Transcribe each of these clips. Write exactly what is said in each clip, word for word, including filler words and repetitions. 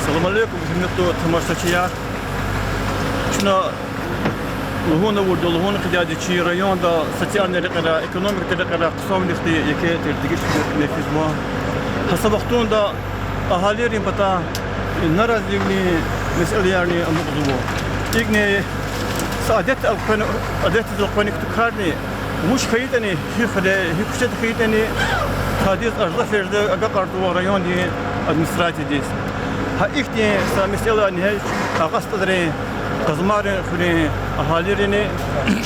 Салам алейкум, гьуьрметлу тамашачияр. Чна лугьун авурди, лугьун хъийиди, чи районда социальный рекьера, экономикадин рекьера хъсанвилихъди еке тир дегиш тир нефизва. Гьа са вахтунда агьалийрин патай наразивилин месэлаярни амукьзава. Икьни са адет элкъвена, адетдиз элкъвена хьтин карни, вуч хьайитӀани, гьи хуьре, гьи куьчеда хьайитӀани, тадиз арза физ агакьарзава райондин администрациядиз. Гьа ихьтин са месэла ингье Агъа СтӀалрин, Къазмайрин хуьрин агьалийрини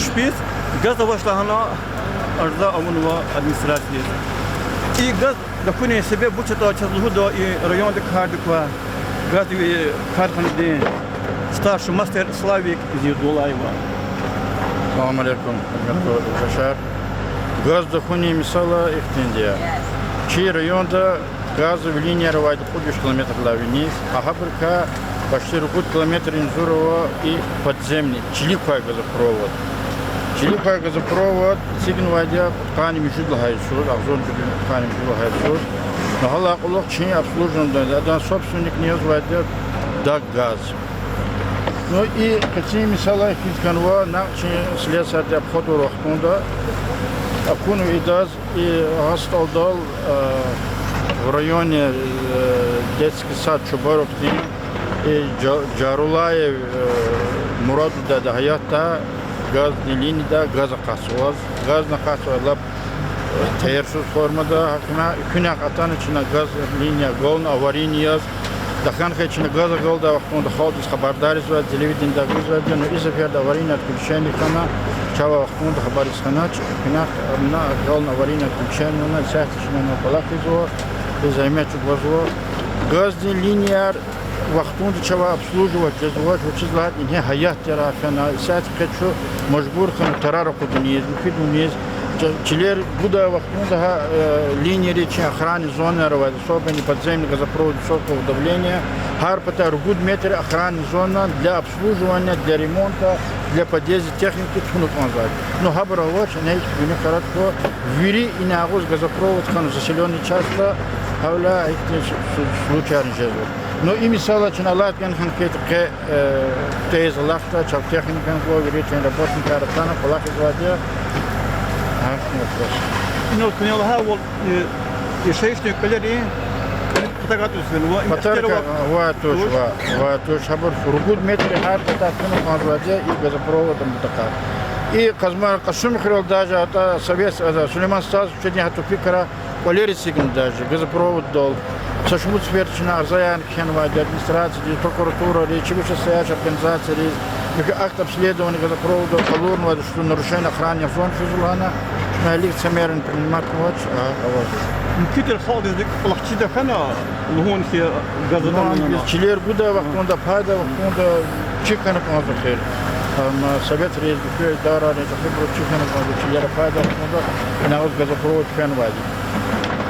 чпиз газ авач лагьана арза авунва администрациядиз. И газ тахьунин себеб вуч ятӀа чаз лугьуда, и районда кардик квай газдин карханадин старший мастер Славик Зиядуллаева. Салам алейкум, гьуьрметлу юлдашар. Газ тахьунин месэла ихьтинди я. Чи районда газовый линияр авайди кьуд виш километрдилай виниз, а гьабурукай почти ругуд километр ингье зурзава и подземный, чилик квай газопровод. Чилик квай газопровод эцигнавайди я кьудкъанни муьжуьд лагьай йисуз, агъзурни муьжуьд, кьудкъанни муьжуьд лагьай йисуз. Ну, гьалай кьулухъ чи обслуживание, адан собственникни язвайди я Даггаз. Ну, и къенин месэла хьиз хьанва, накь чи слесарди обход авур вахтунда акунва идаз, и Агъа СтӀалдал, э, в районе, э, детский сад Чубаровдин, и Жа-, Жарулаев, э, Мураддин гьаятда газдин линияда газ акъатзаваз, газни акъатзава лап, э, тайишсуз формада. Гьакӏ ина экуьнахъ атана чна газ линия, главный аварийный яз, тахьана хьи чна газ агалдай вахтунда халкьдиз хабардар ийизвай, телевиденида гузвайди, ну, и сеферда аварийный отключение хьана, чавай вахтунда хабар ийиз хьанач, экуьнахъ ана главный аварийный отключение авуна, исятда чна ана кӏвалахзава, и зегьмет чӏугвазва. Газдин линияр вахтунда чавай обслуживать жезвач, вучиз лагьайтӏа ингье гьаят ярай фена, исятда къе чун мажбур хьана тарар акъудуниз, муькуьдуниз, ча-, чилер гудай вахтунда гьа, э, линияри чи охранный зонаяр авайди, особенно подземный газопровод высокого давления, гьар патай ругуд метр охранный зона для обслуживания, для ремонта, для подъезда техники туна кӏанзавайди. Ну, гьабур авач, ана икӏ гуьнуькара тахьуй, вири ина агъуз газопровод хьана заселённый частьда, гьавиляй ихьтин су-, су-, случайни жезва. Ну, и месэла чна алат гана хьана хьайитӏа къе, э, кьейиз алахъда, чав техникани гва, вири чи работникар атана кӏвалахзавайди я. Гьа, вопрос. Инал куьне лагьайвал, э, яшайишдин кӏвалерин патав гатӏуз фенва, им патар ихтияр ка-, ава, ва туш, туш. Ва, ва туш, гьабур ругуд метр гьар патай туна кӏанзавайди я и газопроводдин патахъай. И Къазмай Къасумхуьрел даже атӏа Совет, э, Сулейман Стас вучиз гьа тупикра кӏвалер эцигна даже газопроводдал. Са шумуд сефер чна арзаяр кхьенвайди администрациядиз, прокуратурадиз, чи вышестоящий организацияриз, муькуь акт обследования газопровода къалурнавайди, что нарушение охранных зон физва лагьана, ну, гьелелиг са мерани приниматьнавач, а, аваз. Муькуь тир халкьдиз икӏ кӏвалахчида хьана лугьун хьи, газ атанвайди. Чилер гудай вахтунда, пайдай вахтунда чир хьана кӏанзава хьи. Амма советрин, муькуь идарайрин, чӏехибуру чир хьана кӏанзава, чилера пайдай вахтунда ина агъуз газопровод фенвайди.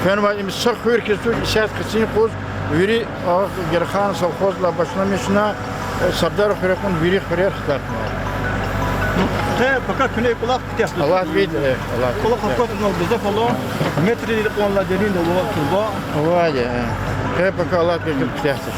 Фенвай им са хуьр хьиз туш, исятда къенин юкъуз вири, а, Герхан совхоздилай башламишна, э, Сардар хуьре кьван вири хуьрер хкатнава. Къе пака куьне кӏвалах куьтягь туш. Аллагьди вид, э, Аллагьди вид. Кӏвалах аквазва гзаф ала, метрдилай кьван лагьай деринда ава турба. Авайди, э. Къе пака Аллагьди вид куьтягь туш.